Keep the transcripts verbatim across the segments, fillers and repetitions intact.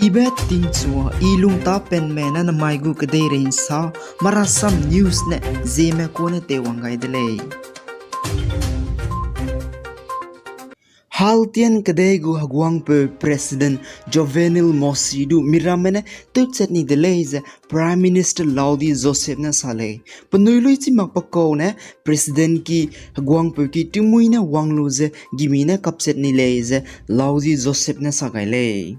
Ibe tingchua, i lungtapenme ne namai gu kedeirei nsa, Marasam News ne Zeme kune teiwang gai de lei. Haltian kedei gu heguangpeu President Jovenel Moïse du miramme ne tewchat ni de lei ze Prime Minister Laudi Joseph ne sa lei. Penui lui chi mak pe kau ne President ki heguangpeu ki tingmuî ne wang lu ze gimi ne kapchat ni lei ze Laudi Joseph ne sa gai lei.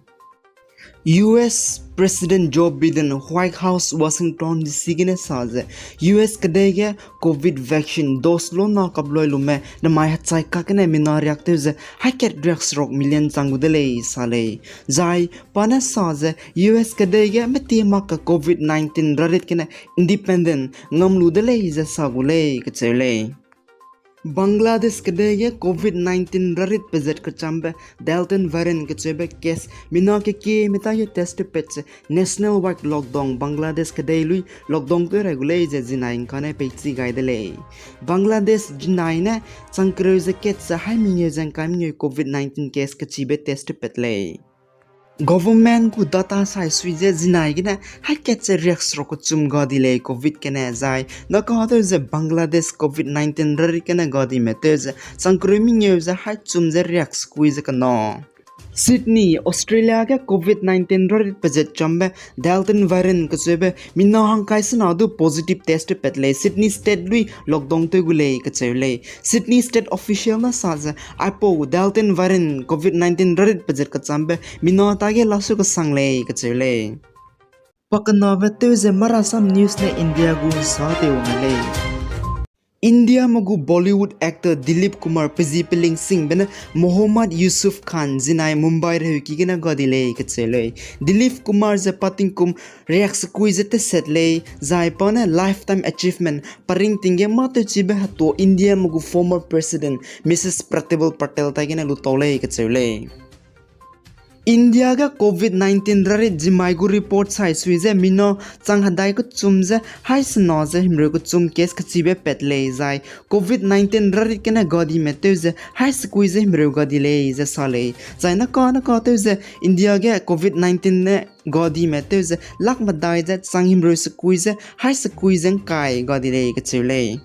U S President Joe Biden White House Washington D C gene sa ze, U S kedei ge COVID vaccine dose lona kaploi lume namai hechai kakgene mina riak tew ze haikat riakseruk million chang gu de lei sa lei. Zai pa ne sa ze, U S kedei ge metie mak ka COVID nineteen rarit gene independent ngam lu de lei ze sa gu lei kacheu lei. Bangladesh kedei ge COVID nineteen rarit pezat kechambe Delta variant kacheube case mina kekie meta ge test tewpat ze national wide lockdown Bangladesh kedei lui lockdown tew rai gu lei ze zinai ngkane peichi gai de lei. Bangladesh zinai ne changkereu ze kat ze hai mengeu ze ngkai mengeu COVID nineteen case kachibe test tewpat lei. Government gu data sai sui ze zinai gene haikat ze riakseruk kechum ga di lei COVID gene zai, dakatew ze Bangladesh COVID nineteen rarit gene ga dime tew ze changkereu mengeu ze hai chum ze riaksekui ze kena. Sydney, Australia ge COVID nineteen rarit pezat chambe Delta variant kacheube mina hangkai sena du positive test tewpat lei, Sydney State lui lockdown tew gu lei kacheu lei. Sydney State official ne sa ze, aipau Delta variant COVID nineteen rarit pezat kechambe mina tage lasu kesang lei kacheu lei. Pakenabe tew ze Marasam News ne India gu nsa teiwang lei. Indiame gu Bollywood actor Dilip Kumar pezi peling singbe ne Mohammad Yusuf Khan zinai Mumbai reheuki gene ga di lei kacheu lei. Dilip Kumar ze pa tingkum riaksekui ze teset lei, zai pa ne lifetime achievement paringting ge mâ tewchibe hetua Indiame gu former president Mrs Pratibha Patel tai gene lutau lei kacheu lei. India ge COVID nineteen rarit zimai gu report sai sui ze mina chang hedai kechum ze hai sena ze himreu kechum case kachibe pat lei zai COVID nineteen rarit gene ga dime tew ze hai sekui ze himreu ga di lei ze sa lei. Zai naka naka tew ze India ge COVID nineteen ne ga dime tew ze lak medai ze chang himreu sekui ze hai sekui ze ngkai ga di lei kacheu lei.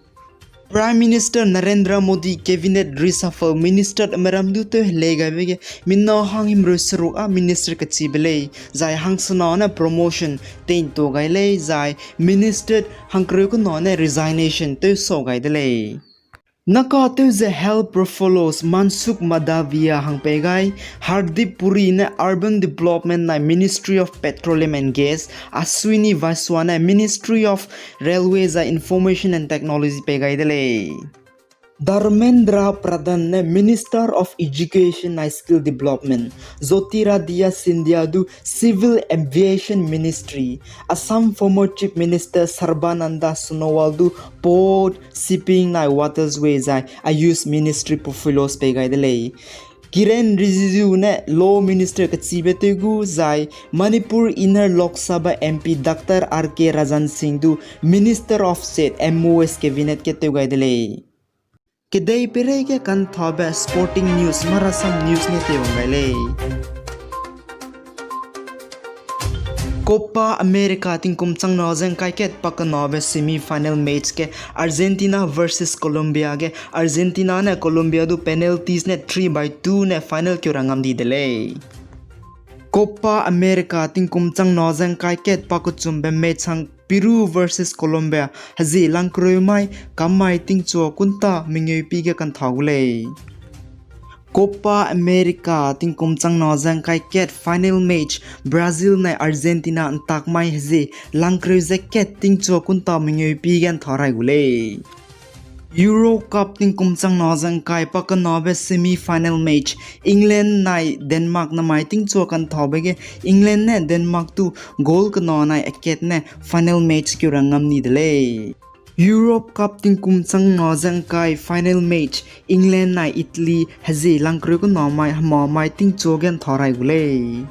Prime Minister Narendra Modi cabinet reshuffle, minister meram du tew helei gaibe ge mina hang himreu seruk â minister kachibe lei, zai hangsena ne promotion teintua gai lei, zai minister hangkereu kena ne resignation tew sau gai de lei. Naka tew ze health portfolios Mansukh Mandaviya hang pei gai, Hardeep Puri ne urban development nai Ministry of Petroleum and Gas, Ashwini Vaishnaw ne Ministry of Railways zai Information and Technology pei gai de lei. Dharmendra Pradhan ne Minister of Education nai Skill Development, Jyotiraditya Scindia du Civil Aviation Ministry, Assam former Chief Minister Sarbananda Sonowal du Port, Shipping nai Waterways zai Ayush Ministry portfolios pei gai de lei. Kiren Rijiju ne Law Minister kachibe tew gu zai Manipur Inner Lok Sabha M P Doctor R K Rajan Singh du Minister of State M O S cabinet ge tew gai de lei. Kedei peireige kanthabe sporting news Marasam News ne teiwang gai lei. Copa America tingkum changna ze ngkai kat pakenabe semi final match ge Argentina versus Colombia ge Argentina ne Colombia du penalties ne three by two ne final keu ra ngam di de lei. Copa America tingkum changna ze ngkai kat pakechumbe match hang Peru versus Colombia hezi langkereu mai kam mai tingchua kunta mengeu pi ge kantha gu lei. Copa America tingkum changna ze ngkai kat final match Brazil nai Argentina ntak mai hezi langkereu ze kat tingchua kunta mengeu pi ge ntha rai gu lei. Euro Cup tingkum changna ze ngkai pakenabe semi final match England nai Denmark namai tingchua kanthabe ge England ne Denmark du goal kena nai akat ne final match keu ra ngam ni de lei. Europe Cup tingkum changna ze ngkai final match England nai Italy hezi langkereu kena mai hema mai tingchua ge ntha rai gu lei.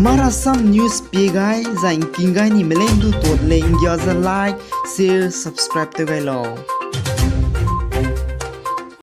Marasam News pie gai zai ngking gai ni melei ndu tuat lei nggia ze like, share, subscribe tew gai lau.